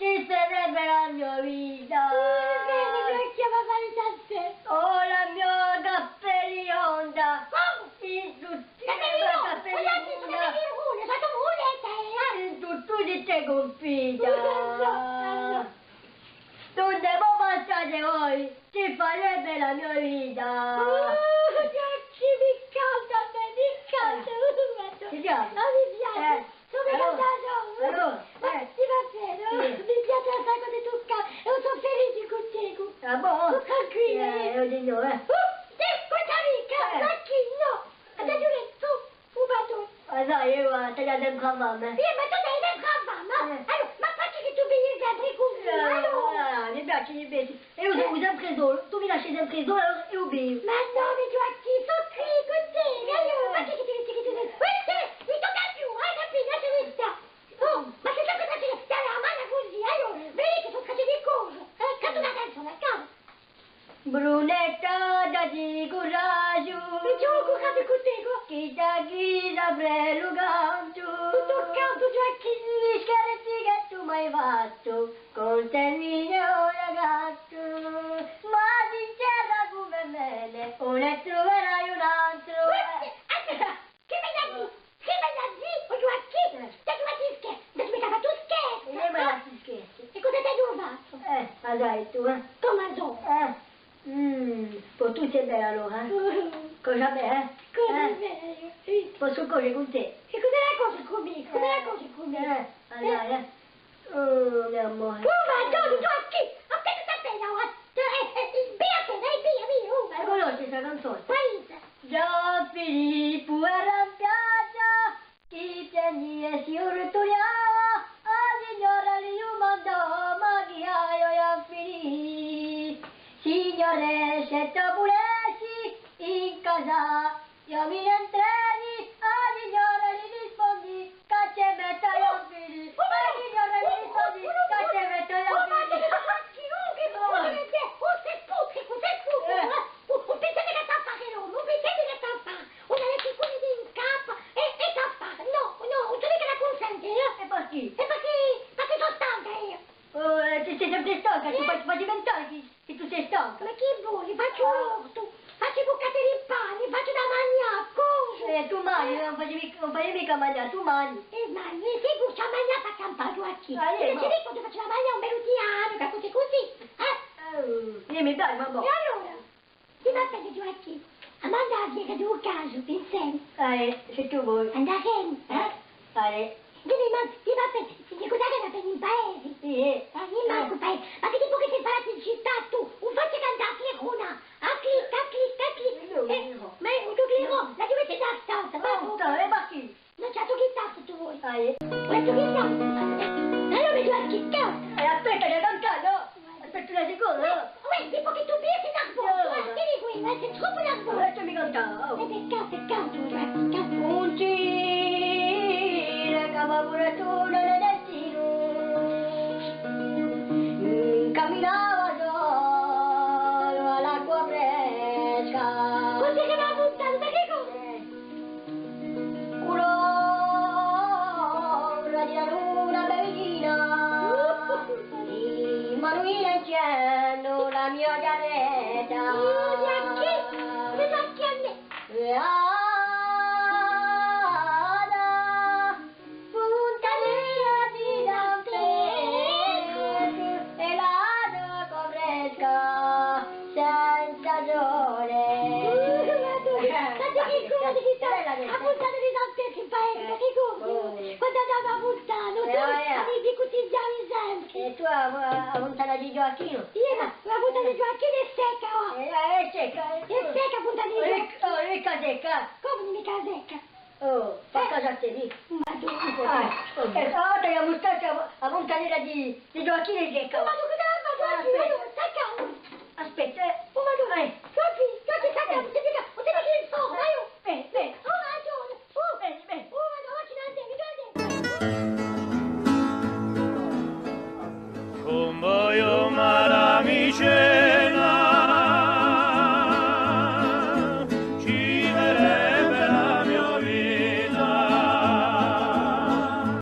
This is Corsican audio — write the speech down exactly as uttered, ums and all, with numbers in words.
Chì sarebbe la mio vita? Chì sarebbe la mio vita? Oh, la mio cappellionda. Cumu? In tutti i cappelli. In tuttu di te confida. Dunde vo pensate voi, chì farebbe la mio vita? Oh, chì mi calda, mi calda. Ti piace? Ma mi piace. Sò micca tantu. Allora, ma ti va bè, nò? Sì. Mi piace assai quandu tù canti, è sò felice cun tè. Ah, bò? Sò tranquilla, eh. Eh, eiu dicu, eh. Uh, tè, guarda micca, ma chì, nò? Aspetta, io, tù, un battone. Ah, sai, eiu, eh, t'aghju sempre à fà, eh. Sì, ma tù t'hai sempre à fà, ma, eh, allora, ma perchè chì tù veni sempre cusì, eh, allora? Ah, mi piace, mi piace. È eiu sò sempre sola, tù mi lasci sempre sola, è eiu bevu. Ma nò, mi Ghjuacchì, sò quì cun tè, aiò, ma chì, chì, chì, chì, chì, questa, mi tocca più, hai capitu? Lasciami stà. Oh, ma sè sempre trascinà, dai, a manu cusì, aiò, vedi chì sò tracce di cosu, eh, canta una canzona, canta. Brunetta, datti curaghju. Mi ci vole curaghju cun tè, chì da chì s'apre lu cantu. Tuttu u cantu, Ghjuacchì. I scherzi chì tù m'hai fattu. Cun te mi ne vogliu a gattu, ma sincera cum'è mè, ùn ne truverai un antru. Aspetta, aspetta, chì mi hai da dì? Chì mi hai da dì? O Ghjuacchì, eh, t'aghju fattu scherzi, t'aghju micca fattu scherzi, eh? Eiu m'hai fattu scherzi. È cosa t'aghju fattu? Eh, a sai tù, eh? Cumu a sò? Eh. Mm, po tù sì bella allora, eh? Cosa bella, eh? Cosa bella, sì. Possu cosge cun tè? È cosa hè a cosge cun mè? Cosa hè a cosge cun mè? Eh, allora, eh. Oh, mio amore. Oh, ma dò, dò, chì? Ma chì ti sta bene, oh? Eh, eh, eh, via, via, via, via, oh, ma... A cunnosci sta canzona? Quale hè? Ghjuvan Filippu era in piaghja, chì piagneva è si ruttuliava, a signora li dumandò: ma chì hai, o Ghjuvan Filì? Signore, s'è tù vulessi, in casa eiu mi n'entreghji, a signora li rispundi: chì ci mette, o Ghjuvan Filì? A signora li rispundi: chì ci mette, o Ghjuvan Filì? Oh, ma chì, oh, chì, oh, chì, oh, sè putricu, sè putricu, eh? Oh, oh, pensate chì t'hà à fà, nò? Ùn pensate chì t'hà à fà? Una lecchicuna in capa è, è t'hà à fà. Nò, nò, ùn sò micca da cunsente, eh? È perchè? È perchè, perchè sò stanca eiu. Oh, eh, tù sì sempre stanca, tù faci, faci vint'anni chì, chì tù sì stanca. Ma chì voli? Facciu l'ortu, facciu i bucatelli di pani, facciu da magnà, cosgiu. Eh, tù magni, ùn faci micca, ùn faci micca magnà, tù magni. Eh, magni, sì, facciu da magnà pà campà quì. Ah, eh, ma... Invece dicu, tù faci da magnà un bellu tianu, qualcosa cusì, eh? Eh, eiu mi piace, ma bò. È allora? Ti và bè, Ghjuacchì, andemu à a fiera di u casgiu, inseme. Ah, eh, s'è tù voli. Andaremu, eh? Ah, eh. Dì mi, ma ti và bè, ti dicu, dai, chì andemu in paese. Sì, eh. Eh, in paese. Ma chì ti pò chì ti fai in cità tù? Ùn faci chè andà à a fiera, una. À clic, à clic, à clic. Eh, ma u to clic, l'aghju messu in a stanza, ma... Ah, ma chì? Nò, ci hè a to ghitara, s'è tù voli. Ah, eh? Ci hè a to ghitara. Allora mi dici chì canta. Eh, aspetta, chì canta, nò? Aspetta una seconda, nò? Uè, uè, dicu chì tù piensi in a borsa, eh, ti dicu, eh, ma sè troppu in a borsa. Lasciami cantà, oh. Eh, bè, canta, canta, canta. Ùn ci hè chè una muratona nel destinu. Caminava solu à l'acqua fresca. Cusì chì m'hà buttatu, ma chì cosa? Eh. Culora di a luna bè vicina, in manu eiu tingu la mia chjaretta. Oh, Ghjuacchì, mi tocchi à mè. L'ada, funtanella di San Petru, è l'ada fresca senza sole. Uh, ma tù, ma tù chì cosa chì t'hai? A funtana di San Petru in paese, ma chì cosa? Quandu andemu à a funtana, tù, eh, eh, a mi dicu ti chjamu sempre. È tù a, a, a funtana di Ghjuacchinu? Eiu, ma a funtana di Ghjuacchinu hè secca, oh. Eh, eh, hè secca, eh. Hè secca a funtana di Ghjuacchinu. Oh, hè micca secca. Cumu micca secca? Oh, fà casu à tè, dì. Ma tù, eh, oh, t'aghju à mustrà a, a funtanella di, di Ghjuacchinu hè secca. Oh, ma tù, ma tù, ma tù, aspetta. Aspetta, eh. Oh, ma tù, eh. Ghjuacchì, Ghjuacchì, sta calmu,